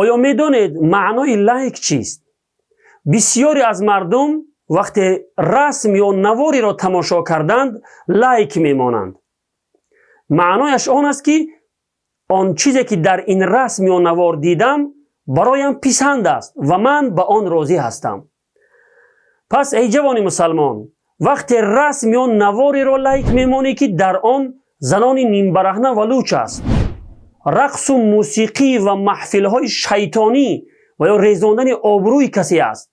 Оё медонед, маънои лайк чист? Бисёре аз мардум вақте расм ё навориро тамошо карданд, лайк мемонанд. Маънояш он аст, ки он чизе, ки дар ин расм ё навор дидам, бароям писанд аст ва ман ба он розӣ ҳастам. Пас, эй ҷавони мусалмон, вақте расм ё навориро лайк мемонӣ, ки дар он занони нимбараҳна ва луч аст, рақсу мусиқӣ ва маҳфилҳои шайтонӣ ва ё резондани обрӯи касе аст,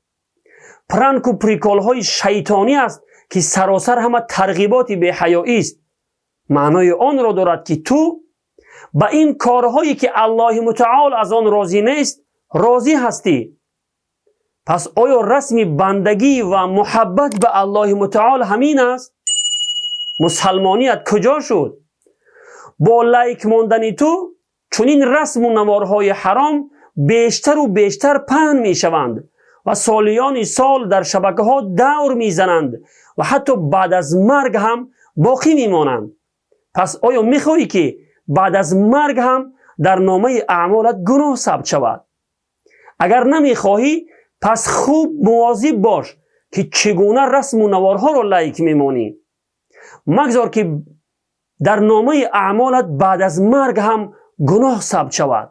пранку приколҳои шайтонӣ аст, ки саросар ҳама тарғиботи беҳаёист, маънои онро дорад, ки ту ба ин корҳое, ки Аллоҳи мутаол аз он розӣ нест, розӣ ҳастӣ. Пас оё расми бандагӣ ва муҳаббат ба Аллоҳи мутаол ҳамин аст? Мусалмоният куҷо шуд? Бо лайк мондани ту чунин расму наворҳои ҳаром бештару бештар паҳн мешаванд ва солиёни сол дар шабакаҳо давр мезананд ва ҳатто баъд аз марг ҳам боқӣ мемонанд. Пас оё мехоҳӣ, ки баъд аз марг ҳам дар номаи аъмолат гуноҳ сабт шавад? Агар намехоҳӣ, пас хуб мувозиб бош, ки чӣ гуна расму наворҳоро лайк мемонӣ. Магзор, ки дар номаи аъмолат баъд аз марг ҳам гуноҳ сабт шавад.